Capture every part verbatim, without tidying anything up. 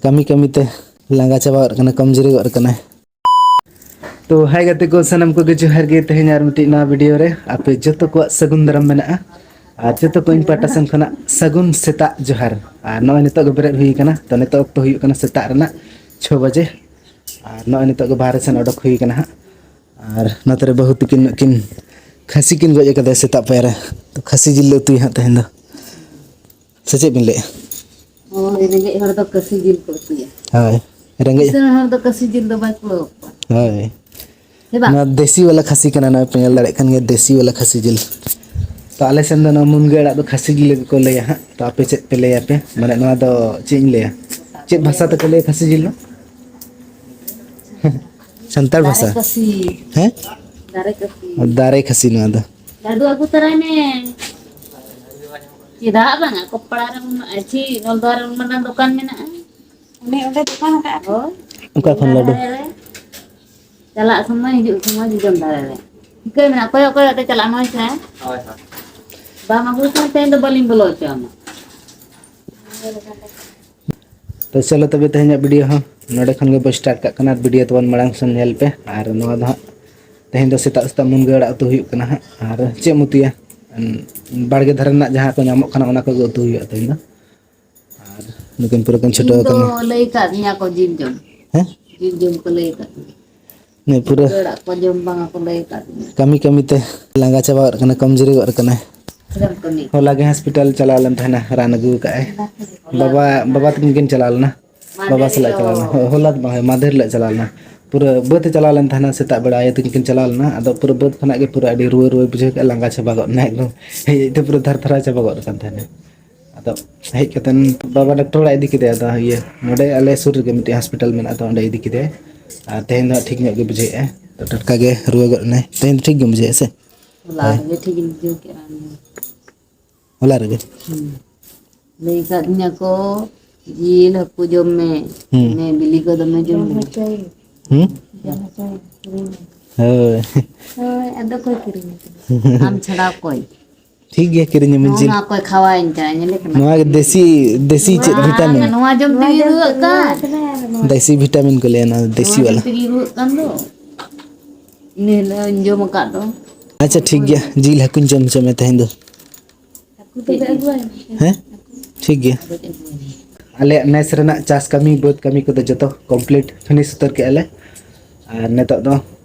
ᱠᱟᱹᱢᱤ ᱠᱟᱹᱢᱤ ᱛᱮ ᱞᱟᱸᱜᱟ ᱪᱟᱵᱟ ᱜᱚᱫ ᱠᱟᱱᱟ, ᱠᱚᱢᱡᱩᱨᱤ ᱜᱚᱫ ᱠᱟᱱᱟᱭ᱾ ᱛᱚ ᱦᱟᱭ ᱜᱟᱛᱮ ᱠᱚ, ᱥᱟᱱᱟᱢ ᱠᱚᱜᱮ ᱡᱚᱦᱟᱨ ᱜᱮ᱾ ᱛᱮᱦᱮᱧ ᱟᱨ ᱢᱤᱫᱴᱤᱡ ᱱᱟᱣᱟ ᱵᱷᱤᱰᱤᱭᱳ ᱨᱮ ᱟᱯᱮ ᱡᱚᱛᱚ ᱠᱚᱣᱟᱜ ᱥᱟᱹᱜᱩᱱ ᱫᱟᱨᱟᱢ ᱢᱮᱱᱟᱜᱼᱟ᱾ ᱟᱨ ᱡᱚᱛᱚ ᱠᱚ ᱤᱧ ᱯᱟᱦᱴᱟ ᱥᱮᱱ ᱠᱷᱚᱱᱟᱜ ᱥᱟᱹᱜᱩᱱ ᱥᱮᱛᱟᱜ ᱡᱚᱦᱟᱨ᱾ ᱟᱨ ᱱᱚᱜᱼᱚᱭ ᱱᱤᱛᱚᱜ ᱜᱮ ᱵᱮᱨᱮᱫ ᱦᱩᱭ ᱠᱟᱱᱟ, ᱛᱚ ᱱᱤᱛᱚᱜ ᱚᱠᱛᱚ ᱦᱩᱭᱩᱜ ᱠᱟᱱᱟ ᱥᱮᱛᱟᱜ ᱨᱮᱱᱟᱜ ᱪᱷᱚ ᱵᱟᱡᱮ᱾ ᱟᱨ ᱱᱚᱜᱼᱚᱭ ᱱᱤᱛᱚᱜ ᱜᱮ ᱵᱟᱦᱨᱮ ᱥᱮᱱ ᱚᱰᱚᱠ ᱦᱩᱭ ᱠᱟᱱᱟ ᱦᱟᱸᱜ᱾ ᱟᱨ ᱱᱚᱛᱮ ᱨᱮ ᱵᱟᱹᱦᱩ ᱛᱤᱠᱤᱱ ᱱᱩᱠᱤᱱ ᱠᱷᱟᱹᱥᱤ ᱠᱤᱱ ᱜᱚᱡ ᱟᱠᱟᱫᱟ ᱥᱮᱛᱟᱜ ᱯᱟᱭᱟᱨ ᱨᱮ᱾ ᱛᱚ ᱠᱷᱟᱹᱥᱤ ᱡᱤᱞ ᱞᱮ ᱩᱛᱩᱭᱟ ᱦᱟᱸᱜ ᱛᱮᱦᱮᱧ ᱫᱚ᱾ ᱥᱮ ᱪᱮᱫ ᱵᱤᱱ ᱞᱟᱹᱭᱮᱫᱼᱟ? ᱦᱳᱭ, ᱨᱮᱸᱜᱮᱡ ᱦᱚᱲ ᱫᱚ ᱠᱟᱹᱥᱤ ᱡᱤᱞ ᱠᱚ ᱩᱛᱩᱭᱟ᱾ ᱦᱳᱭ, ᱨᱮᱸᱜᱮᱡ ᱠᱤᱥᱟᱹᱬ ᱦᱚᱲ ᱫᱚ ᱠᱟᱹᱥᱤ ᱡᱤᱞ ᱫᱚ ᱵᱟᱭ ᱠᱩᱲᱟᱹᱣ ᱠᱚᱣᱟ᱾ ᱦᱳᱭ᱾ ᱦᱮᱸ ᱵᱟᱝ? ᱱᱚᱣᱟ ᱫᱮᱥᱤ ᱵᱟᱞᱟ ᱠᱷᱟᱹᱥᱤ ᱠᱟᱱᱟ, ᱱᱚᱣᱟ ᱯᱮ ᱧᱮᱞ ᱫᱟᱲᱮᱭᱟᱜ ᱠᱟᱱ ᱜᱮᱭᱟ, ᱫᱮᱥᱤ ᱵᱟᱞᱟ ᱠᱷᱟᱹᱥᱤ ᱡᱤᱞ᱾ ᱛᱚ ᱟᱞᱮ ᱥᱮᱱ ᱫᱚ ᱱᱚᱣᱟ ᱢᱩᱱᱜᱟᱹ ᱟᱲᱟᱜ ᱫᱚ ᱠᱷᱟᱹᱥᱤ ᱡᱤᱞ ᱜᱮᱠᱚ ᱞᱟᱹᱭᱟ ᱦᱟᱸᱜ᱾ ᱛᱚ ᱟᱯᱮ ᱪᱮᱫ ᱯᱮ ᱞᱟᱹᱭᱟ ᱯᱮ? ᱢᱟᱱᱮ ᱱᱚᱣᱟ ᱫᱚ ᱪᱮᱫ ᱤᱧ ᱞᱟᱹᱭᱟ? ᱪᱮᱫ ᱵᱷᱟᱥᱟ ᱛᱮᱠᱚ ᱞᱟᱹᱭᱟ ᱠᱷᱟᱹᱥᱤ ᱡᱤᱞ ᱫᱚ? ᱥᱟᱱᱛᱟᱲ ᱫᱟᱨᱮ ᱵᱷᱟᱥᱟ? ᱠᱟᱹᱥᱤ᱾ ᱦᱮᱸ? ᱫᱟᱨᱮ ᱠᱟᱹᱥᱤ᱾ ᱫᱟᱨᱮ ᱠᱷᱟᱹᱥᱤ ᱱᱚᱣᱟ ᱫᱚ᱾ ᱞᱟᱹᱰᱩ ᱟᱹᱜᱩ ᱛᱚᱨᱟᱭ ᱢᱮ᱾ ᱪᱮᱫᱟᱜ ᱵᱟᱝᱟ? ᱠᱚᱯᱲᱟ ᱨᱮ ᱩᱱ-, ᱟᱹᱪᱷᱤ, ᱱᱚᱞᱫᱟ ᱨᱮ ᱩᱱ ᱢᱟᱨᱟᱝ ᱫᱚᱠᱟᱱ ᱢᱮᱱᱟᱜᱼᱟ᱾ ᱚᱱᱮ ᱚᱸᱰᱮ ᱫᱚᱠᱟᱱ ᱟᱠᱟᱫ ᱠᱚ᱾ ᱦᱳᱭ᱾ ᱚᱠᱟ ᱠᱷᱚᱱ ᱞᱟᱹᱰᱩ? ᱫᱷᱟᱨᱮ ᱨᱮ᱾ ᱪᱟᱞᱟᱜ ᱥᱚᱢᱚᱭ, ᱦᱤᱡᱩᱜ ᱥᱚᱢᱚᱭ ᱡᱚᱡᱚᱢ ᱫᱷᱟᱨᱮ ᱨᱮ᱾ ᱴᱷᱤᱠᱟᱹ ᱢᱮᱱᱟᱜᱼᱟ, ᱠᱚᱭᱚᱜ ᱠᱚᱭᱚᱜ ᱛᱮ ᱪᱟᱞᱟᱜ ᱢᱚᱡᱽ ᱥᱮ᱾ ᱦᱳᱭ, ᱦᱳᱭ᱾ ᱵᱟᱢ ᱟᱹᱜᱩ ᱞᱮᱠᱷᱟᱱ ᱛᱮᱦᱮᱧ ᱫᱚ ᱵᱟᱹᱞᱤᱧ ᱵᱚᱞᱚ ᱦᱚᱪᱚ ᱟᱢᱟ᱾ ᱛᱚ ᱪᱚᱞᱚ ᱛᱚᱵᱮ ᱛᱮᱦᱮᱧᱟᱜ ᱵᱷᱤᱰᱤᱭᱳ ᱦᱚᱸ ᱱᱚᱰᱮ ᱠᱷᱚᱱ ᱜᱮᱵᱚ ᱥᱴᱟᱨᱴ ᱠᱟᱜ ᱠᱟᱱᱟ᱾ ᱟᱨ ᱵᱷᱤᱰᱤᱭᱳ ᱛᱟᱵᱚᱱ ᱢᱟᱲᱟᱝ ᱥᱮᱱ ᱧᱮᱞ ᱯᱮ᱾ ᱟᱨ ᱱᱚᱣᱟ ᱫᱚ ᱦᱟᱸᱜ ᱛᱮᱦᱮᱧ ᱫᱚ ᱥᱮᱛᱟᱜ ᱥᱮᱛᱟᱜ ᱢᱩᱱᱜᱟᱹ ᱟᱲᱟᱜ ᱩᱛᱩ ᱦᱩᱭᱩᱜ ᱠᱟᱱᱟ ᱦᱟᱸᱜ᱾ ᱟᱨ ᱪᱮᱫ ᱮᱢ ᱩᱛᱩᱭᱟ? ᱩᱸ, ᱵᱟᱲᱜᱮ ᱫᱷᱟᱨᱮ ᱨᱮᱱᱟᱜ ᱡᱟᱦᱟᱸ ᱠᱚ ᱧᱟᱢᱚᱜ ᱠᱟᱱᱟ, ᱚᱱᱟ ᱠᱚᱜᱮ ᱩᱛᱩ ᱦᱩᱭᱩᱜᱼᱟ ᱛᱮᱦᱮᱧ ᱫᱚ᱾ ᱟᱨ ᱱᱩᱠᱤᱱ ᱯᱩᱨᱟᱹ ᱠᱤᱱ ᱤᱧ ᱪᱷᱩᱴᱟᱹᱣ ᱫᱚ ᱟᱠᱟᱱᱟ᱾ ᱞᱟᱹᱭ ᱠᱟᱫᱤᱧᱟ ᱠᱚ ᱡᱤᱞ ᱡᱚᱢ᱾ ᱦᱮᱸ? ᱡᱤᱞ ᱡᱚᱢ ᱠᱚ ᱞᱟᱹᱭ ᱠᱟᱫᱤᱧᱟ᱾ ᱱᱩᱭ ᱯᱩᱨᱟᱹ ᱢᱩᱱᱜᱟᱹ ᱟᱲᱟᱜ ᱠᱚ ᱡᱚᱢ ᱵᱟᱝᱟ ᱠᱚ ᱞᱟᱹᱭ ᱠᱟᱫᱤᱧᱟ᱾ ᱠᱟᱹᱢᱤ ᱠᱟᱹᱢᱤ ᱛᱮ ᱞᱟᱸᱜᱟ ᱪᱟᱵᱟ ᱜᱚᱫ ᱠᱟᱱᱟ, ᱠᱚᱢᱡᱩᱨᱤ ᱜᱚᱫ ᱠᱟᱱᱟᱭ᱾ ᱪᱮᱫᱟᱜ ᱠᱟᱹᱢᱤ? ᱦᱚᱞᱟ ᱜᱮ ᱦᱚᱥᱯᱤᱴᱟᱞ ᱪᱟᱞᱟᱣ ᱞᱮᱱ ᱛᱟᱦᱮᱱᱟ, ᱨᱟᱱ ᱟᱹᱜᱩ ᱠᱟᱜᱼᱟᱭ᱾ ᱦᱚᱞᱟ ᱵᱟᱵᱟ, ᱵᱟᱵᱟ ᱛᱟᱹᱠᱤᱱ ᱠᱤᱱ ᱪᱟᱞᱟᱣ ᱞᱮᱱᱟ᱾ ᱢᱟᱫᱷᱮᱨ ᱵᱟᱵᱟ ᱥᱟᱞᱟᱜ ᱦᱤᱞᱳᱜ᱾ ᱪᱟᱞᱟᱣ ᱞᱮᱱᱟ᱾ ᱦᱳ-, ᱦᱚᱞᱟ ᱫᱚ ᱵᱟᱝ, ᱦᱳᱭ, ᱢᱟᱫᱷᱮᱨ ᱦᱤᱞᱳᱜ ᱪᱟᱞᱟᱣ ᱞᱮᱱᱟ᱾ ᱯᱩᱨᱟᱹ ᱵᱟᱹᱫᱽ ᱮ ᱪᱟᱞᱟᱣ ᱞᱮᱱ ᱛᱟᱦᱮᱱᱟ ᱥᱮᱛᱟᱜ ᱵᱮᱲᱟ, ᱟᱭᱳ ᱛᱟᱹᱠᱤᱱ ᱠᱤᱱ ᱪᱟᱞᱟᱣ ᱞᱮᱱᱟ᱾ ᱟᱫᱚ ᱯᱩᱨᱟᱹ ᱵᱟᱹᱫᱽ ᱠᱷᱚᱱᱟᱜ ᱜᱮ ᱯᱩᱨᱟᱹ ᱟᱹᱰᱤ ᱨᱩᱣᱟᱹ ᱨᱩᱣᱟᱹ ᱵᱩᱡᱷᱟᱹᱣ ᱠᱮᱫᱼᱟ, ᱞᱟᱸᱜᱟ ᱪᱟᱵᱟ ᱜᱚᱫ ᱮᱱᱟ ᱮᱠᱫᱚᱢ᱾ ᱦᱮᱡ ᱦᱮᱡ ᱛᱮ ᱯᱩᱨᱟᱹ ᱛᱷᱟᱨ ᱛᱷᱟᱨᱟᱣ ᱪᱟᱵᱟ ᱜᱚᱫ ᱟᱠᱟᱱ ᱛᱟᱦᱮᱱᱟ᱾ ᱟᱫᱚ ᱦᱮᱡ ᱠᱟᱛᱮᱱ ᱵᱟᱵᱟ ᱰᱟᱠᱛᱚᱨ ᱚᱲᱟᱜ ᱤᱫᱤ ᱠᱮᱫᱮᱭᱟ, ᱟᱫᱚ ᱤᱭᱟᱹ ᱱᱚᱰᱮ ᱟᱞᱮ ᱥᱩᱨ ᱨᱮᱜᱮ ᱢᱤᱫᱴᱮᱡ ᱦᱚᱥᱯᱤᱴᱟᱞ ᱢᱮᱱᱟᱜᱼᱟ, ᱟᱫᱚ ᱚᱸᱰᱮ ᱤᱫᱤ ᱠᱮᱫᱮᱭᱟ᱾ ᱟᱨ ᱛᱮᱦᱮᱧ ᱫᱚ ᱦᱟᱸᱜ ᱴᱷᱤᱠ ᱧᱚᱜ ᱜᱮ ᱵᱩᱡᱷᱟᱹᱣᱮᱫᱼᱟ᱾ ᱛᱚ ᱴᱟᱴᱠᱟ ᱜᱮ ᱨᱩᱣᱟᱹ ᱜᱚᱫ ᱮᱱᱟᱭ᱾ ᱛᱮᱦᱮᱧ ᱫᱚ ᱴᱷᱤᱠ ᱜᱮᱢ ᱵᱩᱡᱷᱟᱹᱣᱮᱫᱼᱟ ᱥᱮ? ᱦᱚᱞᱟ ᱦᱳᱭ᱾ ᱨᱮᱜᱮ ᱴᱷᱤᱠ ᱤᱧ ᱵᱩᱡᱷᱟᱹᱣ ᱠᱮᱫᱼᱟ ᱨᱟᱱ ᱫᱚ᱾ ᱦᱚᱞᱟ ᱨᱮᱜᱮ? ᱦᱩᱸ᱾ ᱞᱟᱹᱭ ᱠᱟᱫᱤᱧᱟ ᱠᱚ, "ᱡᱤᱞ ᱦᱟᱹᱠᱩ ᱡᱚᱢ ᱢᱮ, ᱦᱩᱸ᱾ ᱢᱮ ᱵᱤᱞᱤ ᱠᱚ ᱫᱚᱢᱮ ᱡᱚᱢ ᱢᱮ᱾" ᱦᱩᱸ? ᱦᱳᱭ᱾ ᱦᱳᱭ, ᱟᱫᱚ ᱚᱠᱚᱭ ᱠᱤᱨᱤᱧ ᱟᱠᱟᱫᱟ? ᱟᱢ ᱪᱷᱟᱲᱟ ᱚᱠᱚᱭ? ᱴᱷᱤᱠ ᱜᱮᱭᱟ, ᱠᱤᱨᱤᱧ ᱟᱹᱢᱟᱹᱧ ᱡᱤᱞ᱾ ᱱᱚᱣᱟ ᱠᱚᱭ ᱠᱷᱟᱣᱟᱭᱤᱧ ᱠᱟᱱᱟ, ᱧᱮᱞᱮ ᱠᱟᱱᱟ᱾ ᱱᱚᱣᱟ ᱜᱮ ᱫᱮᱥᱤ, ᱫᱮᱥᱤ ᱪᱮᱫ ᱵᱟᱝ, ᱵᱷᱤᱴᱟᱢᱤᱱ? ᱱᱚᱣᱟ ᱡᱚᱢ ᱛᱮᱜᱮ ᱨᱩᱣᱟᱹᱜ ᱠᱟᱱ᱾ ᱫᱮᱥᱤ ᱵᱷᱤᱴᱟᱢᱤᱱ ᱠᱚ ᱞᱟᱹᱭᱟ ᱱᱚᱣᱟ ᱫᱚ, ᱫᱮᱥᱤ ᱱᱚᱣᱟ ᱵᱟᱞᱟ᱾ ᱡᱚᱢ ᱛᱮᱜᱮ ᱨᱩᱣᱟᱹᱜ ᱠᱟᱱ ᱫᱚ᱾ ᱤᱱᱟᱹ ᱦᱤᱞᱳᱜ ᱤᱧ ᱡᱚᱢ ᱟᱠᱟᱫ ᱫᱚ᱾ ᱟᱪᱪᱷᱟ, ᱴᱷᱤᱠ ᱜᱮᱭᱟ, ᱡᱤᱞ ᱦᱟᱹᱠᱩᱧ ᱡᱚᱢ ᱦᱚᱪᱚ ᱢᱮ ᱛᱮᱦᱮᱧ ᱫᱚ᱾ ᱦᱮᱸ, ᱴᱷᱤᱠ ᱜᱮᱭᱟ᱾ ᱟᱞᱮᱭᱟᱜ ᱢᱮᱥ ᱨᱮᱱᱟᱜ ᱪᱟᱥ ᱠᱟᱹᱢᱤ, ᱵᱟᱹᱫᱽ ᱠᱟᱹᱢᱤ ᱠᱚᱫᱚ ᱡᱚᱛᱚ complete, finish ᱩᱛᱟᱹᱨ ᱠᱮᱜᱼᱟ ᱞᱮ᱾ ᱟᱨ ᱱᱤᱛᱚᱜ ᱫᱚ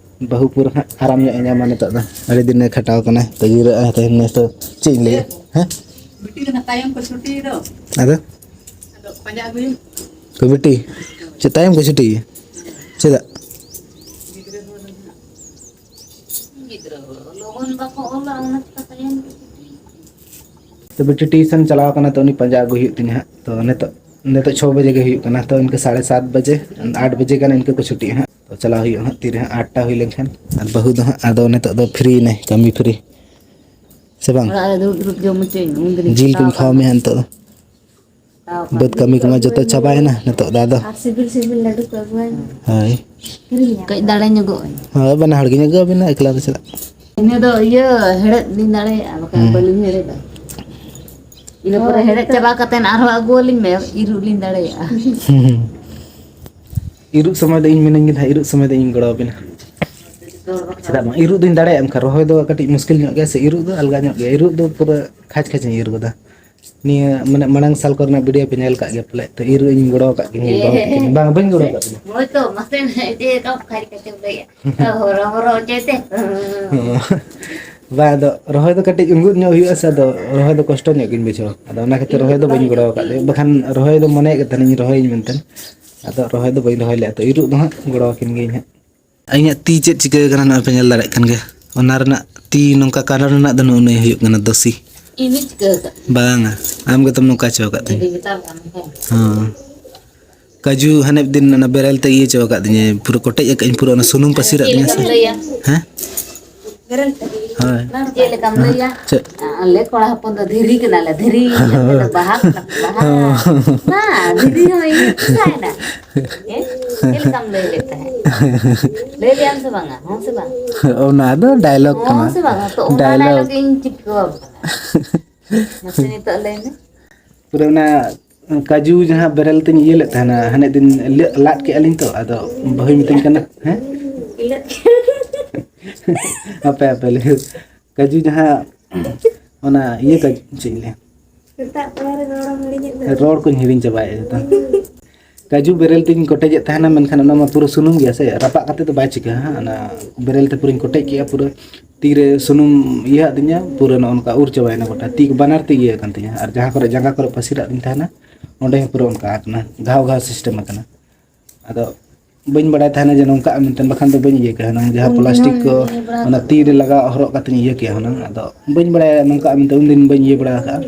ᱵᱟᱹᱦᱩ ᱯᱩᱨᱟᱹ ᱦᱟᱸᱜ ᱟᱨᱟᱢ ᱧᱚᱜ ᱮ ᱧᱟᱢᱟ᱾ ᱱᱤᱛᱚᱜ ᱫᱚ ᱟᱹᱰᱤ ᱫᱤᱱᱮ ᱠᱷᱟᱴᱟᱣ ᱠᱟᱱᱟᱭ, ᱛᱚ ᱡᱤᱨᱟᱹᱜ ᱟᱭ ᱛᱮᱦᱮᱧ ᱱᱮᱥ ᱫᱚ᱾ ᱪᱮᱫ ᱤᱧ ᱞᱟᱹᱭᱟ? ᱦᱮᱸ? ᱵᱤᱴᱤ ᱫᱚ ᱱᱟᱜ ᱛᱟᱭᱚᱢ ᱠᱚ ᱪᱷᱩᱴᱤ ᱫᱚ᱾ ᱟᱫᱚ? ᱟᱫᱚ ᱯᱟᱸᱡᱟ ᱟᱹᱜᱩᱭᱮᱢ᱾ ᱛᱚ ᱵᱤᱴᱤ, ᱪᱮᱫ ᱛᱟᱭᱚᱢ ᱠᱚ ᱪᱷᱩᱴᱤ? ᱪᱮᱫᱟᱜ? ᱜᱤᱫᱽᱨᱟᱹ ᱞᱚᱜᱚᱱ ᱵᱟᱠᱚ ᱚᱞᱟ, ᱚᱱᱟ ᱪᱤᱠᱟᱹ ᱛᱟᱭᱚᱢ ᱠᱚ ᱪᱷᱩᱴᱤ᱾ ᱛᱚ ᱵᱤᱴᱤ ᱴᱤᱭᱩᱥᱚᱱ ᱪᱟᱞᱟᱣ ᱠᱟᱱᱟ, ᱛᱚ ᱩᱱᱤ ᱯᱟᱸᱡᱟ ᱟᱹᱜᱩ ᱦᱩᱭᱩᱜ ᱛᱤᱧᱟᱹ ᱦᱟᱸᱜ᱾ ᱛᱚ ᱱᱤᱛᱚᱜ, ᱱᱤᱛᱚᱜ ᱪᱷᱚ ᱵᱟᱡᱮ ᱜᱮ ᱦᱩᱭᱩᱜ ᱠᱟᱱᱟ, ᱛᱚ ᱤᱱᱠᱟᱹ ᱥᱟᱲᱮ ᱥᱟᱛ ᱵᱟᱡᱮ, ᱟᱴ ᱵᱟᱡᱮ ᱜᱟᱱ ᱤᱱᱠᱟᱹ ᱠᱚ ᱪᱷᱩᱴᱤᱜᱼᱟ ᱦᱟᱸᱜ᱾ ᱛᱚ ᱪᱟᱞᱟᱣ ᱦᱩᱭᱩᱜᱼᱟ ᱦᱟᱸᱜ ᱛᱤᱨᱮ ᱦᱟᱸᱜ ᱟᱴ ᱴᱟ ᱦᱩᱭ ᱞᱮᱱᱠᱷᱟᱱ᱾ ᱟᱨ ᱵᱟᱹᱦᱩ ᱫᱚ ᱦᱟᱸᱜ ᱟᱫᱚ ᱱᱤᱛᱚᱜ ᱫᱚ free ᱱᱟᱭ, ᱠᱟᱹᱢᱤ free, ᱥᱮ ᱵᱟᱝ? ᱚᱲᱟᱜ ᱨᱮ ᱫᱩᱲᱩᱵ ᱫᱩᱲᱩᱵ ᱡᱚᱢ ᱦᱚᱪᱚᱭ ᱢᱮ, ᱩᱱ ᱫᱤᱱᱤᱧ ᱡᱤᱞ ᱠᱚᱧ ᱢᱮᱛᱟᱣ ᱠᱷᱟᱣᱟ ᱠᱟᱜ ᱢᱮᱭᱟ ᱢᱮ᱾ ᱱᱤᱛᱚᱜ ᱫᱚ᱾ ᱦᱟᱛᱟᱣ ᱠᱟᱜ ᱵᱟᱹᱫᱽ ᱢᱮ᱾ ᱠᱟᱹᱢᱤ ᱠᱚᱢᱟ ᱡᱚᱛᱚ ᱪᱟᱵᱟᱭᱮᱱᱟ, ᱱᱤᱛᱚᱜ ᱫᱚ ᱟᱫᱚ᱾ ᱟᱨ ᱥᱤᱵᱤᱞ ᱥᱤᱵᱤᱞ ᱞᱟᱹᱰᱩ ᱠᱚ ᱟᱹᱜᱩᱣᱟᱹᱧ ᱢᱮ᱾ ᱦᱳᱭ᱾ ᱠᱤᱨᱤᱧ ᱠᱟᱹᱡ ᱫᱟᱲᱮ ᱧᱚᱜᱚᱜ ᱟᱹᱧ᱾ ᱦᱳᱭ, ᱵᱟᱱᱟ ᱦᱚᱲ ᱜᱤᱧ ᱟᱹᱜᱩ ᱟᱹᱵᱤᱱᱟ, ᱮᱠᱞᱟ ᱫᱚ ᱪᱮᱫᱟᱜ? ᱤᱱᱟᱹ ᱫᱚ ᱤᱭᱟᱹ ᱦᱮᱲᱦᱮᱫ ᱞᱤᱧ ᱫᱟᱲᱮᱭᱟᱜᱼᱟ, ᱵᱟᱠᱷᱟᱱ ᱦᱩᱸ᱾ ᱵᱟᱹᱞᱤᱧ ᱦᱮᱲᱦᱮᱫᱟ᱾ ᱤᱱᱟᱹ ᱯᱚᱨᱮ ᱦᱮᱲᱦᱮᱫ ᱪᱟᱵᱟ ᱠᱟᱛᱮ ᱟᱨᱦᱚᱸ ᱟᱹᱜᱩ ᱟᱹᱞᱤᱧ ᱢᱮ, ᱤᱨᱚᱜ ᱞᱤᱧ ᱫᱟᱲᱮᱭᱟᱜᱼᱟ᱾ ᱦᱩᱸ, ᱦᱩᱸ᱾ ᱤᱨᱚᱜ ᱥᱚᱢᱚᱭ ᱫᱚ ᱤᱧ ᱢᱤᱱᱟᱹᱧ ᱜᱮ ᱱᱟᱦᱟᱜ, ᱤᱨᱚᱜ ᱥᱚᱢᱚᱭ ᱫᱚ ᱤᱧ ᱜᱚᱲᱚ ᱟᱵᱤᱱᱟ᱾ ᱪᱮᱫᱟᱜ ᱵᱟᱝ? ᱤᱨᱚᱜ ᱫᱚᱧ ᱫᱟᱲᱮᱭᱟᱜᱼᱟ, ᱢᱮᱱᱠᱷᱟᱱ ᱨᱚᱦᱚᱭ ᱫᱚ ᱠᱟᱹᱴᱤᱡ ᱢᱩᱥᱠᱤᱞ ᱧᱚᱜ ᱜᱮᱭᱟ ᱥᱮ, ᱤᱨᱚᱜ ᱫᱚ ᱟᱞᱜᱟ ᱧᱚᱜ ᱜᱮᱭᱟ᱾ ᱤᱨᱚᱜ ᱫᱚ ᱯᱩᱨᱟᱹ ᱠᱷᱟᱪ ᱠᱷᱟᱪ ᱤᱧ ᱤᱨ ᱜᱚᱫᱟ᱾ ᱱᱤᱭᱟᱹ ᱢᱟᱱᱮ ᱢᱟᱲᱟᱝ ᱥᱟᱞ ᱠᱚᱨᱮᱱᱟᱜ video ᱯᱮ ᱧᱮᱞ ᱠᱟᱜ ᱜᱮᱭᱟ ᱯᱟᱞᱮ, ᱛᱚ ᱤᱨ ᱤᱧ ᱜᱚᱲᱚ ᱟᱠᱟᱫ ᱜᱮᱭᱟ, ᱤᱧ ᱵᱟᱵᱟ ᱛᱟᱹᱠᱤᱱ᱾ ᱵᱟᱝ, ᱵᱟᱹᱧ ᱜᱚᱲᱚ ᱟᱠᱟᱫ ᱠᱤᱱᱟ᱾ ᱦᱳᱭ ᱛᱚ, ᱢᱟᱥᱮ ᱡᱮ ᱚᱠᱟ ᱠᱷᱟᱪ ᱠᱷᱟᱪ ᱮᱢ ᱞᱟᱹᱭᱮᱜᱼᱟ᱾ ᱦᱚᱨᱚ ᱦᱚᱨᱚ ᱦᱚᱪᱚᱭ ᱛᱮ᱾ ᱦᱚᱸ᱾ ᱵᱟᱝ, ᱟᱫᱚ ᱨᱚᱦᱚᱭ ᱫᱚ ᱠᱟᱹᱴᱤᱡ ᱩᱸᱜᱩᱫ ᱧᱚᱜ ᱦᱩᱭᱩᱜᱼᱟ ᱥᱮ, ᱟᱫᱚ ᱨᱚᱦᱚᱭ ᱫᱚ ᱠᱚᱥᱴᱚ ᱧᱚᱜ ᱜᱤᱧ ᱵᱩᱡᱷᱟᱹᱣᱟ᱾ ᱟᱫᱚ ᱚᱱᱟ ᱠᱷᱟᱹᱛᱤᱨ ᱨᱚᱦᱚᱭ ᱫᱚ ᱵᱟᱹᱧ ᱜᱚᱲᱚ ᱟᱠᱟᱫ ᱜᱮᱭᱟ᱾ ᱵᱟᱠᱷᱟᱱ ᱨᱚᱦᱚᱭ ᱫᱚ ᱢᱚᱱᱮᱭᱮᱫ ᱜᱮ ᱛᱟᱦᱮᱱᱤᱧ ᱨᱚᱦᱚᱭᱟᱹᱧ ᱢᱮᱱᱛᱮ᱾ ᱟᱫᱚ ᱨᱚᱦᱚᱭ ᱫᱚ ᱵᱟᱹᱧ ᱨᱚᱦᱚᱭ ᱞᱮᱫᱼᱟ᱾ ᱛᱚ, ᱤᱨᱚᱜ ᱫᱚ ᱦᱟᱸᱜ ᱜᱚᱲᱚ ᱟᱹᱠᱤᱱ ᱜᱤᱭᱟᱹᱧ ᱦᱟᱸᱜ᱾ ᱤᱧᱟᱹᱜ ᱛᱤ ᱪᱮᱫ ᱪᱤᱠᱟᱹ ᱟᱠᱟᱱᱟ, ᱱᱚᱜᱼᱚᱭ ᱯᱮ ᱧᱮᱞ ᱫᱟᱲᱮᱭᱟᱜ ᱠᱟᱱ ᱜᱮᱭᱟ᱾ ᱚᱱᱟ ᱨᱮᱱᱟᱜ ᱛᱤ ᱱᱚᱝᱠᱟ ᱠᱟᱨᱚᱱ ᱨᱮᱱᱟᱜ ᱫᱚ ᱱᱩᱱᱟᱹᱜ ᱦᱩᱭᱩᱜ ᱠᱟᱱᱟ ᱫᱳᱥᱤ᱾ ᱤᱧ ᱫᱚᱧ ᱪᱤᱠᱟᱹ ᱟᱠᱟᱫ? ᱵᱟᱝᱟ, ᱟᱢ ᱜᱮᱛᱚᱢ ᱱᱚᱝᱠᱟ ᱦᱚᱪᱚ ᱟᱠᱟᱫ ᱛᱤᱧᱟᱹ᱾ ᱤᱧ ᱢᱮᱛᱟᱢ ᱠᱟᱱᱟ, ᱦᱮᱸ᱾ ᱦᱚᱸ᱾ ᱠᱟᱡᱩ ᱦᱟᱱᱮ ᱢᱤᱫ ᱫᱤᱱ ᱚᱱᱟ ᱵᱮᱨᱮᱞ ᱛᱮ ᱤᱭᱟᱹ ᱦᱚᱪᱚ ᱟᱠᱟᱫ ᱛᱤᱧᱟᱹ, ᱯᱩᱨᱟᱹ ᱠᱚᱴᱮᱡ ᱟᱠᱟᱫ ᱟᱹᱧ, ᱯᱩᱨᱟᱹ ᱚᱱᱟ ᱥᱩᱱᱩᱢ ᱯᱟᱹᱥᱤᱨ ᱟᱫ ᱪᱮᱫ ᱛᱤᱧᱟᱹ ᱮᱢ ᱥᱮ᱾ ᱞᱟᱹᱭᱟ? ᱦᱮᱸ? ᱵᱮᱨᱮᱞ ᱛᱮ? ᱦᱳᱭ᱾ ᱪᱮᱫ ᱞᱮᱠᱟᱢ ᱞᱟᱹᱭᱟ? ᱪᱮᱫ? ᱟᱞᱮ ᱠᱚᱲᱟ ᱦᱚᱯᱚᱱ ᱫᱚ ᱫᱷᱤᱨᱤ ᱠᱟᱱᱟᱞᱮ, ᱫᱷᱤᱨᱤ᱾ ᱟᱯᱮ ᱫᱚ ᱵᱟᱦᱟ ᱠᱟᱱᱟ ᱯᱮ, ᱵᱟᱦᱟ᱾ ᱦᱚᱸ᱾ ᱢᱟ, ᱫᱷᱤᱨᱤ ᱦᱚᱸ ᱤᱧ ᱢᱮᱥᱟᱭᱮᱱᱟ᱾ ᱦᱮᱸ? ᱪᱮᱫ ᱞᱮᱠᱟᱢ ᱞᱟᱹᱭ ᱞᱮᱫ ᱛᱟᱦᱮᱸᱫ? ᱞᱟᱹᱭ ᱞᱮᱫ ᱟᱢ ᱥᱮ ᱵᱟᱝᱟ? ᱦᱚᱸ ᱥᱮ ᱵᱟᱝ? ᱚᱱᱟ ᱫᱚ ᱰᱟᱭᱞᱚᱜ ᱦᱚᱸ ᱠᱟᱱᱟ᱾ ᱥᱮ ᱵᱟᱝᱟ? ᱛᱚ, ᱚᱱᱟ ᱰᱟᱭᱞᱚᱜ᱾ ᱰᱟᱭᱞᱚᱜ ᱤᱧ ᱪᱤᱯᱠᱟᱹᱣᱟᱢ ᱠᱟᱱᱟ᱾ ᱢᱟᱥᱮ ᱱᱤᱛᱚᱜ ᱞᱟᱹᱭ ᱢᱮ᱾ ᱯᱩᱨᱟᱹ ᱚᱱᱟ ᱠᱟᱡᱩ ᱡᱟᱦᱟᱸ ᱵᱮᱨᱮᱞ ᱛᱤᱧ ᱤᱭᱟᱹ ᱞᱮᱫ ᱛᱟᱦᱮᱱᱟ, ᱦᱟᱱᱮ ᱫᱤᱱ ᱞᱟᱫ ᱠᱮᱜᱼᱟ ᱞᱤᱧ ᱛᱚ, ᱟᱫᱚ ᱵᱟᱹᱦᱩᱭ ᱢᱤᱛᱟᱹᱧ ᱠᱟᱱᱟ, ᱦᱮᱸ? ᱦᱟᱯᱮ, ᱦᱟᱯᱮ, ᱞᱟᱹᱭ᱾ ᱠᱟᱡᱩ ᱡᱟᱦᱟᱸ, ᱚᱱᱟ ᱤᱭᱟᱹ ᱠᱟᱡᱩ, ᱪᱮᱫ ᱤᱧ ᱞᱟᱹᱭᱟ? ᱥᱮᱛᱟᱜ ᱯᱟᱭᱟᱨ ᱨᱮ ᱨᱚᱲ ᱮᱢ ᱦᱤᱲᱤᱧᱮᱫ ᱫᱚ᱾ ᱨᱚᱲ ᱠᱚᱧ ᱦᱤᱲᱤᱧ ᱪᱟᱵᱟᱭᱮᱫᱼᱟ ᱡᱚᱛᱚ᱾ ᱠᱟᱡᱩ ᱵᱮᱨᱮᱞ ᱛᱤᱧ ᱠᱚᱴᱮᱡᱮᱫ ᱛᱟᱦᱮᱱᱟ, ᱢᱮᱱᱠᱷᱟᱱ ᱚᱱᱟ ᱢᱟ ᱯᱩᱨᱟᱹ ᱥᱩᱱᱩᱢ ᱜᱮᱭᱟ ᱥᱮ, ᱨᱟᱯᱟᱜ ᱠᱟᱛᱮ ᱫᱚ ᱵᱟᱭ ᱪᱤᱠᱟᱹᱜᱼᱟ ᱦᱟᱸᱜ᱾ ᱚᱱᱟ ᱵᱮᱨᱮᱞ ᱛᱮ ᱯᱩᱨᱟᱹᱧ ᱠᱚᱴᱮᱡ ᱠᱮᱜᱼᱟ, ᱯᱩᱨᱟᱹ ᱛᱤᱨᱮ ᱥᱩᱱᱩᱢ ᱤᱭᱟᱹ ᱟᱹᱫᱤᱧᱟ, ᱯᱩᱨᱟᱹ ᱱᱚᱜᱼᱚ ᱱᱚᱝᱠᱟ ᱩᱨ ᱪᱟᱵᱟᱭᱮᱱᱟ ᱜᱚᱴᱟ, ᱛᱤ ᱠᱚ ᱵᱟᱱᱟᱨ ᱛᱤ ᱤᱭᱟᱹ ᱟᱠᱟᱱ ᱛᱤᱧᱟ, ᱟᱨ ᱡᱟᱦᱟᱸ ᱠᱚᱨᱮ ᱡᱟᱸᱜᱟ ᱠᱚᱨᱮ ᱯᱟᱹᱥᱤᱨᱟᱜ ᱫᱤᱧ ᱛᱟᱦᱮᱱᱟ, ᱚᱸᱰᱮ ᱦᱚᱸ ᱯᱩᱨᱟᱹ ᱚᱱᱠᱟ ᱟᱠᱟᱱᱟ, ᱜᱷᱟᱣ ᱜᱷᱟᱣ ᱥᱤᱥᱴᱮᱢ ᱟᱠᱟᱱᱟ᱾ ᱟᱫᱚ ᱵᱟᱹᱧ ᱵᱟᱲᱟᱭ ᱛᱟᱦᱮᱱᱟ ᱡᱮ ᱱᱚᱝᱠᱟᱜᱼᱟ ᱢᱮᱱᱛᱮ, ᱵᱟᱠᱷᱟᱱ ᱫᱚ ᱵᱟᱹᱧ ᱤᱭᱟᱹ ᱠᱮᱭᱟ ᱦᱩᱱᱟᱹᱝ, ᱡᱟᱦᱟᱸ ᱯᱞᱟᱥᱴᱤᱠ ᱠᱚ ᱚᱱᱟ ᱛᱤ ᱨᱮ ᱞᱟᱜᱟᱣ ᱦᱚᱨᱚᱜ ᱠᱟᱛᱮᱧ ᱤᱭᱟᱹ ᱠᱮᱭᱟ ᱦᱩᱱᱟᱹᱝ, ᱟᱫᱚ ᱵᱟᱹᱧ ᱵᱟᱲᱟᱭᱟ ᱱᱚᱝᱠᱟᱜᱼᱟ ᱢᱮᱱᱛᱮ, ᱩᱱᱫᱤᱱ ᱵᱟᱹᱧ ᱤᱭᱟᱹ ᱵᱟᱲᱟ ᱟᱠᱟᱫᱼᱟ᱾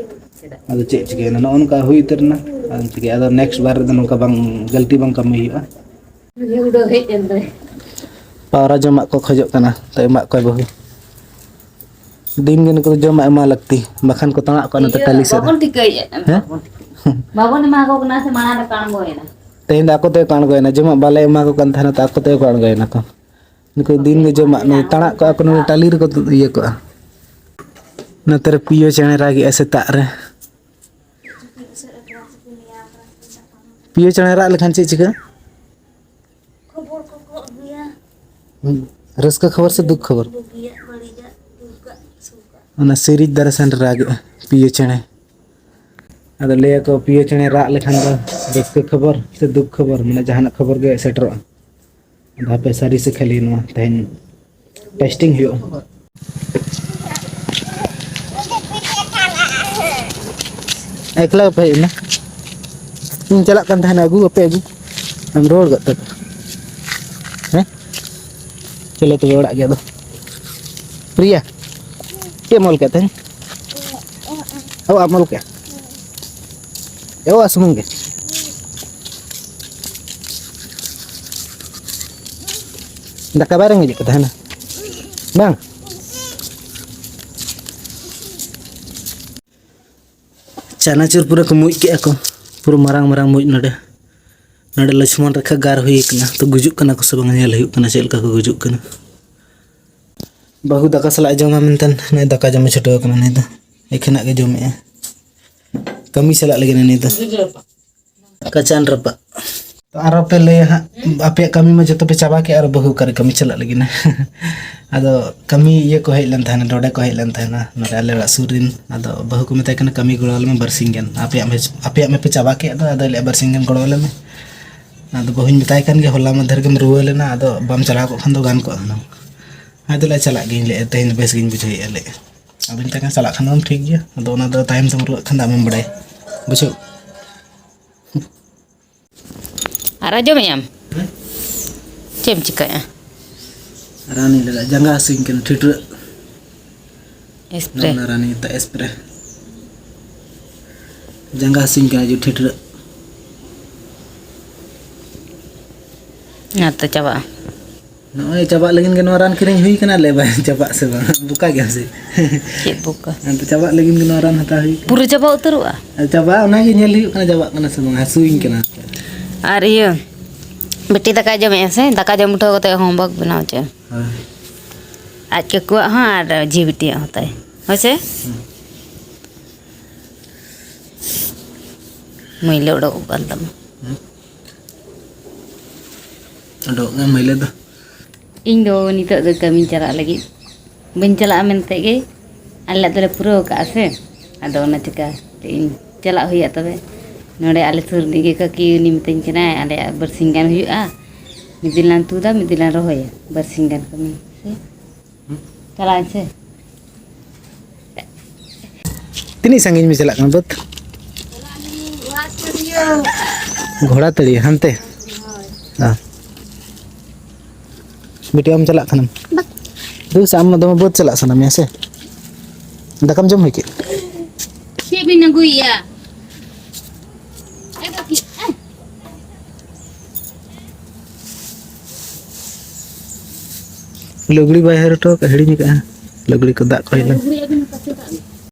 ᱟᱫᱚ ᱪᱮᱫ ᱪᱤᱠᱟᱹᱭᱮᱱᱟ, ᱱᱚᱜᱼᱚ ᱱᱚᱝᱠᱟ ᱦᱩᱭ ᱩᱛᱟᱹᱨ ᱮᱱᱟ᱾ ᱟᱫᱚ ᱪᱤᱠᱟᱹᱭᱟ, ᱟᱫᱚ ᱱᱮᱠᱥᱴ ᱵᱟᱨ ᱨᱮᱫᱚ ᱱᱚᱝᱠᱟ ᱵᱟᱝ, ᱜᱟᱹᱞᱛᱤ ᱵᱟᱝ ᱠᱟᱹᱢᱤ ᱦᱩᱭᱩᱜᱼᱟ᱾ ᱩᱱᱤ ᱩᱰᱟᱹᱣ ᱦᱮᱡ ᱮᱱ ᱫᱚᱭ᱾ ᱯᱟᱣᱨᱟ ᱡᱚᱢᱟᱜ ᱠᱚ ᱠᱷᱚᱡᱚᱜ ᱠᱟᱱᱟ, ᱛᱚ ᱮᱢᱟᱜ ᱠᱚᱣᱟᱭ ᱵᱟᱹᱦᱩ᱾ ᱫᱤᱱ ᱜᱮ ᱱᱩᱠᱩ ᱫᱚ ᱡᱚᱢᱟᱜ ᱮᱢᱟ ᱞᱟᱹᱠᱛᱤ, ᱵᱟᱠᱷᱟᱱ ᱠᱚ ᱛᱟᱬᱟᱜ ᱠᱚᱜᱼᱟ ᱱᱚᱛᱮ ᱤᱭᱟᱹ, ᱴᱟᱹᱞᱤ ᱥᱮᱫ ᱨᱮ᱾ ᱵᱟᱵᱚᱱ ᱴᱷᱤᱠᱟᱹᱭᱮᱫᱼᱟ, ᱦᱮᱸ? ᱵᱟᱵᱚᱱ ᱴᱷᱤᱠᱟᱹᱭᱮᱫᱼᱟ᱾ ᱵᱟᱵᱚᱱ ᱮᱢᱟ ᱠᱚ ᱠᱟᱱᱟ ᱥᱮ ᱢᱟᱲᱟᱝ ᱨᱮᱠᱚ ᱟᱬᱜᱚᱭᱮᱱᱟ? ᱛᱮᱦᱮᱧ ᱫᱚ ᱟᱠᱚ ᱛᱮᱜᱮ ᱠᱚ ᱟᱬᱜᱚᱭᱮᱱᱟ, ᱡᱚᱢᱟᱜ ᱵᱟᱞᱮ ᱮᱢᱟ ᱠᱚ ᱠᱟᱱ ᱛᱟᱦᱮᱱᱟ, ᱛᱚ ᱟᱠᱚ ᱛᱮᱜᱮ ᱠᱚ ᱟᱬᱜᱚᱭᱮᱱᱟ ᱠᱚ᱾ ᱱᱩᱠᱩ ᱫᱤᱱ ᱜᱮ ᱡᱚᱢᱟᱜ, ᱱᱩᱭ ᱛᱟᱬᱟᱜ ᱠᱚᱜᱼᱟ ᱠᱚ, ᱱᱩᱭ ᱴᱟᱹᱞᱤ ᱨᱮᱠᱚ ᱤᱭᱟᱹ ᱠᱚᱜᱼᱟ᱾ ᱱᱚᱛᱮ ᱨᱮ ᱯᱤᱭᱳ ᱪᱮᱬᱮ ᱨᱟᱜᱮᱜᱼᱟ ᱥᱮᱛᱟᱜ ᱨᱮ᱾ ᱯᱤᱭᱳ ᱪᱮᱬᱮ ᱨᱟᱜ ᱞᱮᱠᱷᱟᱱ ᱪᱮᱫ ᱪᱤᱠᱟᱹᱜᱼᱟ? ᱠᱷᱚᱵᱚᱨ ᱠᱚᱠᱚ ᱟᱹᱜᱩᱭᱟ᱾ ᱨᱟᱹᱥᱠᱟᱹ ᱠᱷᱚᱵᱚᱨ ᱥᱮ ᱫᱩᱠ ᱠᱷᱚᱵᱚᱨ? ᱵᱩᱜᱤᱭᱟᱜ, ᱵᱟᱹᱲᱤᱡᱟᱜ, ᱫᱩᱠᱟᱜ, ᱥᱩᱠᱟᱜ᱾ ᱚᱱᱟ ᱥᱤᱨᱤᱡ ᱫᱟᱨᱮ ᱥᱮᱱ ᱨᱮ ᱨᱟᱜᱮᱜᱼᱟ ᱯᱤᱭᱳ ᱪᱮᱬᱮ᱾ ᱟᱫᱚ ᱞᱟᱹᱭᱟᱠᱚ ᱯᱤᱭᱳ ᱪᱮᱬᱮ ᱨᱟᱜ ᱞᱮᱠᱷᱟᱱ ᱫᱚ ᱨᱟᱹᱥᱠᱟᱹ ᱠᱷᱚᱵᱚᱨ ᱥᱮ ᱫᱩᱠ ᱠᱷᱚᱵᱚᱨ, ᱢᱟᱱᱮ ᱡᱟᱦᱟᱱᱟᱜ ᱠᱷᱚᱵᱚᱨ ᱜᱮ ᱥᱮᱴᱮᱨᱚᱜᱼᱟ᱾ ᱟᱫᱚ ᱦᱟᱯᱮ ᱥᱟᱹᱨᱤ ᱥᱮ ᱠᱷᱟᱹᱞᱤ, ᱱᱚᱣᱟ ᱛᱮᱦᱮᱧ ᱴᱮᱥᱴᱤᱝ ᱦᱩᱭᱩᱜᱼᱟ᱾ ᱮᱠᱞᱟ ᱜᱮᱯᱮ ᱦᱮᱡ ᱮᱱᱟ? ᱤᱧ ᱪᱟᱞᱟᱜ ᱠᱟᱱ ᱛᱟᱦᱮᱱᱟ ᱟᱹᱜᱩ, ᱟᱯᱮ ᱟᱹᱜᱩ᱾ ᱟᱢ ᱨᱩᱣᱟᱹᱲ ᱜᱚᱫ ᱛᱟᱯᱮ᱾ ᱦᱮᱸ? ᱪᱚᱞᱚ ᱛᱚᱵᱮ ᱚᱲᱟᱜ ᱜᱮ ᱟᱫᱚ᱾ ᱯᱨᱤᱭᱟ, ᱪᱮᱫ ᱮᱢ ᱚᱞ ᱠᱮᱫ ᱛᱟᱦᱮᱸᱫ? ᱚ, ᱟᱢ ᱚᱞ ᱠᱮᱫᱼᱟ? ᱮ ᱵᱟᱵᱟ, ᱥᱩᱢᱩᱝ ᱜᱮ᱾ ᱫᱟᱠᱟ ᱵᱟᱭ ᱨᱮᱸᱜᱮᱡᱮᱫ ᱠᱚ ᱛᱟᱦᱮᱱᱟ? ᱵᱟᱝ? ᱪᱟᱱᱟᱪᱩᱨ ᱯᱩᱨᱟᱹ ᱠᱚ ᱢᱩᱸᱡ ᱠᱮᱜᱼᱟ ᱠᱚ᱾ ᱯᱩᱨᱟᱹ ᱢᱟᱨᱟᱝ ᱢᱟᱨᱟᱝ ᱢᱩᱸᱡ ᱱᱚᱰᱮ᱾ ᱱᱚᱰᱮ ᱞᱚᱪᱷᱢᱚᱱ ᱨᱮᱠᱷᱟ ᱜᱟᱨ ᱦᱩᱭ ᱠᱟᱱᱟ᱾ ᱛᱚ ᱜᱩᱡᱩᱜ ᱠᱟᱱᱟ ᱠᱚ ᱥᱮ ᱵᱟᱝ, ᱧᱮᱞ ᱦᱩᱭᱩᱜ ᱠᱟᱱᱟ ᱪᱮᱫ ᱞᱮᱠᱟ ᱠᱚ ᱜᱩᱡᱩᱜ ᱠᱟᱱᱟ᱾ ᱵᱟᱹᱦᱩ ᱫᱟᱠᱟ ᱥᱟᱞᱟᱜ ᱮ ᱡᱚᱢᱟ ᱢᱮᱱᱛᱮ ᱱᱩᱭ ᱫᱟᱠᱟ ᱡᱚᱢᱮ ᱪᱷᱩᱴᱟᱹᱣ ᱠᱟᱱᱟ᱾ ᱱᱩᱭ ᱫᱚ ᱮᱠᱷᱮᱱᱟᱜ ᱜᱮ ᱡᱚᱢᱮᱜᱼᱟ᱾ ᱠᱟᱹᱢᱤ ᱪᱟᱞᱟᱜ ᱞᱟᱹᱜᱤᱫ ᱱᱩᱭ ᱫᱚ᱾ ᱠᱟᱪᱟᱱ ᱨᱟᱯᱟᱜ᱾ ᱛᱚ ᱟᱨᱚ ᱯᱮ ᱞᱟᱹᱭᱟ ᱦᱟᱸᱜ, ᱟᱯᱮᱭᱟᱜ ᱠᱟᱹᱢᱤ ᱢᱟ ᱡᱚᱛᱚ ᱯᱮ ᱪᱟᱵᱟ ᱠᱮᱜᱼᱟ, ᱟᱨ ᱵᱟᱹᱦᱩ ᱚᱠᱟᱨᱮ ᱠᱟᱹᱢᱤ ᱪᱟᱞᱟᱜ ᱞᱟᱹᱜᱤᱫ ᱱᱟ? ᱟᱫᱚ ᱠᱟᱹᱢᱤ ᱤᱭᱟᱹ ᱠᱚ ᱦᱮᱡ ᱞᱮᱱ ᱛᱟᱦᱮᱱᱟ, ᱰᱚᱰᱮ ᱠᱚ ᱦᱮᱡ ᱞᱮᱱ ᱛᱟᱦᱮᱱᱟ ᱱᱚᱰᱮ ᱟᱞᱮ ᱚᱲᱟᱜ ᱥᱩᱨ ᱨᱮᱱ᱾ ᱟᱫᱚ ᱵᱟᱹᱦᱩ ᱠᱚ ᱢᱮᱛᱟᱭ ᱠᱟᱱᱟ, "ᱠᱟᱹᱢᱤ ᱜᱚᱲᱚ ᱟᱞᱮ ᱢᱮ ᱵᱟᱨᱥᱤᱧ ᱜᱟᱱ, ᱟᱯᱮᱭᱟᱜ ᱢᱮ, ᱟᱯᱮᱭᱟᱜ ᱢᱟᱯᱮ ᱪᱟᱵᱟ ᱠᱮᱫ ᱫᱚ, ᱟᱫᱚ ᱞᱟᱹᱭᱮᱫᱼᱟ ᱵᱟᱨᱥᱤᱧ ᱜᱟᱱ ᱜᱚᱲᱚ ᱟᱞᱮ ᱢᱮ᱾" ᱟᱫᱚ ᱵᱟᱹᱦᱩᱧ ᱢᱮᱛᱟᱭ ᱠᱟᱱ ᱜᱮ, "ᱦᱚᱞᱟ ᱢᱟᱫᱷᱮᱨ ᱜᱮᱢ ᱨᱩᱣᱟᱹ ᱞᱮᱱᱟ, ᱟᱫᱚ ᱵᱟᱢ ᱪᱟᱞᱟᱣ ᱠᱚᱜ ᱠᱷᱟᱱ ᱫᱚ ᱜᱟᱱ ᱠᱚᱜᱼᱟ ᱦᱩᱱᱟᱹᱝ᱾" ᱟᱫᱚ ᱞᱮ ᱪᱟᱞᱟᱜ ᱜᱤᱧ ᱞᱟᱹᱭᱮᱫᱼᱟ, ᱛᱮᱦᱮᱧ ᱫᱚ ᱵᱮᱥ ᱜᱤᱧ ᱵᱩᱡᱷᱟᱹᱣᱮᱫᱼᱟ ᱞᱟᱹᱭᱮᱫᱼᱟ᱾ ᱟᱫᱚᱧ ᱢᱮᱛᱟᱭ ᱠᱟᱱᱟ, "ᱪᱟᱞᱟᱜ ᱠᱷᱟᱱ ᱫᱚᱢ ᱴᱷᱤᱠ ᱜᱮᱭᱟ, ᱟᱫᱚ ᱚᱱᱟ ᱫᱚ ᱛᱟᱭᱚᱢ ᱛᱮᱢ ᱨᱩᱣᱟᱹᱜ ᱠᱷᱟᱱ ᱫᱚ ᱟᱢᱮᱢ ᱵᱟᱲᱟᱭᱟ, ᱵᱩᱡᱷᱟᱹᱣ?" ᱟᱨ ᱟᱸᱡᱚᱢᱮᱫ ᱟᱢ? ᱪᱮᱫ ᱮᱢ ᱪᱤᱠᱟᱹᱭᱮᱫᱼᱟ? ᱨᱟᱱᱤᱧ ᱞᱟᱜᱟᱜᱼᱟ, ᱡᱟᱸᱜᱟ ᱦᱟᱹᱥᱩᱧ ᱠᱟᱱᱟ, ᱴᱷᱤᱴᱨᱟᱹᱜ᱾ ᱥᱯᱨᱮ᱾ ᱱᱚᱣᱟ ᱨᱟᱱᱤᱧ ᱦᱟᱛᱟᱣᱟ, ᱥᱯᱨᱮ᱾ ᱡᱟᱸᱜᱟ ᱦᱟᱹᱥᱩᱧ ᱠᱟᱱᱟ, ᱡᱮ ᱴᱷᱤᱴᱨᱟᱹᱜ᱾ ᱟᱨ ᱛᱚ ᱪᱟᱵᱟᱜᱼᱟ᱾ ᱱᱚᱜᱼᱚᱭ ᱪᱟᱵᱟᱜ ᱞᱟᱹᱜᱤᱫ ᱜᱮ ᱱᱚᱣᱟ ᱨᱟᱱ ᱠᱤᱨᱤᱧ ᱦᱩᱭ ᱠᱟᱱᱟ, ᱞᱮ ᱵᱟᱭ ᱪᱟᱵᱟᱜ ᱥᱮ ᱵᱟᱝ? ᱵᱚᱠᱟ ᱜᱮᱭᱟᱢ ᱥᱮ? ᱪᱮᱫ ᱵᱚᱠᱟ? ᱟᱫᱚ ᱪᱟᱵᱟᱜ ᱞᱟᱹᱜᱤᱫ ᱜᱮ ᱱᱚᱣᱟ ᱨᱟᱱ ᱦᱟᱛᱟᱣ ᱦᱩᱭ ᱠᱟᱱᱟ᱾ ᱯᱩᱨᱟᱹ ᱪᱟᱵᱟ ᱩᱛᱟᱹᱨᱚᱜᱼᱟ? ᱟᱨ ᱪᱟᱵᱟᱜ, ᱚᱱᱟᱜᱮ ᱧᱮᱞ ᱦᱩᱭᱩᱜ ᱠᱟᱱᱟ, ᱪᱟᱵᱟᱜ ᱠᱟᱱᱟ ᱥᱮ ᱵᱟᱝ, ᱦᱟᱹᱥᱩᱭᱤᱧ ᱠᱟᱱᱟ᱾ ᱟᱨ ᱤᱭᱟᱹ, ᱵᱤᱴᱤ ᱫᱟᱠᱟᱭ ᱡᱚᱢᱮᱜᱼᱟ ᱥᱮ? ᱫᱟᱠᱟ ᱡᱚᱢ ᱩᱴᱷᱟᱹᱣ ᱠᱟᱛᱮ ᱦᱳᱢᱣᱟᱨᱠ ᱵᱮᱱᱟᱣ ᱦᱚᱪᱚᱭ᱾ ᱦᱳᱭ᱾ ᱟᱡ ᱠᱟᱹᱠᱩᱣᱟᱜ ᱦᱚᱸ ᱟᱨ ᱡᱷᱤ ᱵᱤᱴᱤᱭᱟᱜ ᱦᱚᱸ ᱛᱟᱭ᱾ ᱦᱳᱭ ᱥᱮ? ᱦᱩᱸ᱾ ᱢᱟᱹᱭᱞᱟᱹ ᱚᱰᱚᱠᱚᱜ ᱠᱟᱱ ᱛᱟᱢᱟ᱾ ᱦᱩᱸ᱾ ᱚᱰᱚᱠ ᱜᱮ ᱢᱟᱹᱭᱞᱟᱹ ᱫᱚ᱾ ᱤᱧ ᱫᱚ ᱱᱤᱛᱚᱜ ᱫᱚ ᱠᱟᱹᱢᱤᱧ ᱪᱟᱞᱟᱜ ᱞᱟᱹᱜᱤᱫ, ᱵᱟᱹᱧ ᱪᱟᱞᱟᱜᱼᱟ ᱢᱮᱱᱛᱮ ᱜᱮ, ᱟᱞᱮᱭᱟᱜ ᱫᱚᱞᱮ ᱯᱩᱨᱟᱹᱣ ᱠᱟᱜᱼᱟ ᱥᱮ, ᱟᱫᱚ ᱚᱱᱟ ᱪᱤᱠᱟ ᱤᱧ ᱪᱟᱞᱟᱜ ᱦᱩᱭᱩᱜᱼᱟ᱾ ᱛᱚᱵᱮ ᱱᱚᱰᱮ ᱟᱞᱮ ᱥᱩᱨ ᱨᱤᱱᱤᱡ ᱜᱮ ᱠᱟᱹᱠᱤ, ᱩᱱᱤ ᱢᱤᱛᱟᱹᱧ ᱠᱟᱱᱟᱭ, "ᱟᱞᱮᱭᱟᱜ ᱵᱟᱨᱥᱤᱧ ᱜᱟᱱ ᱦᱩᱭᱩᱜᱼᱟ, ᱢᱤᱫ ᱫᱤᱱ ᱞᱟᱝ ᱛᱩᱫᱟ, ᱢᱤᱫ ᱫᱤᱱ ᱞᱟᱝ ᱨᱚᱦᱚᱭᱟ, ᱵᱟᱨᱥᱤᱧ ᱜᱟᱱ ᱠᱟᱹᱢᱤ ᱥᱮ ᱪᱟᱞᱟᱜ ᱟᱹᱧ ᱥᱮ?" ᱛᱤᱱᱟᱹᱜ ᱥᱟᱺᱜᱤᱧ ᱵᱤᱱ ᱪᱟᱞᱟᱜ ᱠᱟᱱᱟ ᱵᱟᱹᱫᱽ? ᱜᱷᱚᱲᱟ ᱛᱟᱹᱲᱤᱭᱟᱹ ᱦᱟᱱᱛᱮ? ᱦᱮᱸ᱾ ᱵᱤᱴᱤ, ᱟᱢ ᱪᱟᱞᱟᱜ ᱠᱟᱱᱟᱢ? ᱫᱩ ᱥᱮ ᱟᱢ ᱫᱚᱢᱮ ᱵᱟᱹᱫᱽ ᱪᱟᱞᱟᱜ ᱥᱟᱱᱟ ᱢᱮᱭᱟ ᱥᱮ? ᱫᱟᱠᱟᱢ ᱡᱚᱢ ᱦᱩᱭ ᱠᱮᱫ? ᱪᱮᱫ ᱵᱤᱱ ᱟᱹᱜᱩᱭᱮᱭᱟ? ᱞᱩᱜᱽᱲᱤ ᱵᱟᱭ ᱦᱟᱹᱨ ᱦᱚᱴᱚ ᱠᱟᱜᱼᱟ, ᱦᱤᱲᱤᱧ ᱠᱟᱜᱼᱟ᱾ ᱞᱩᱜᱽᱲᱤ ᱠᱚ ᱫᱟᱜ ᱠᱚ ᱦᱮᱡ ᱞᱮᱱ᱾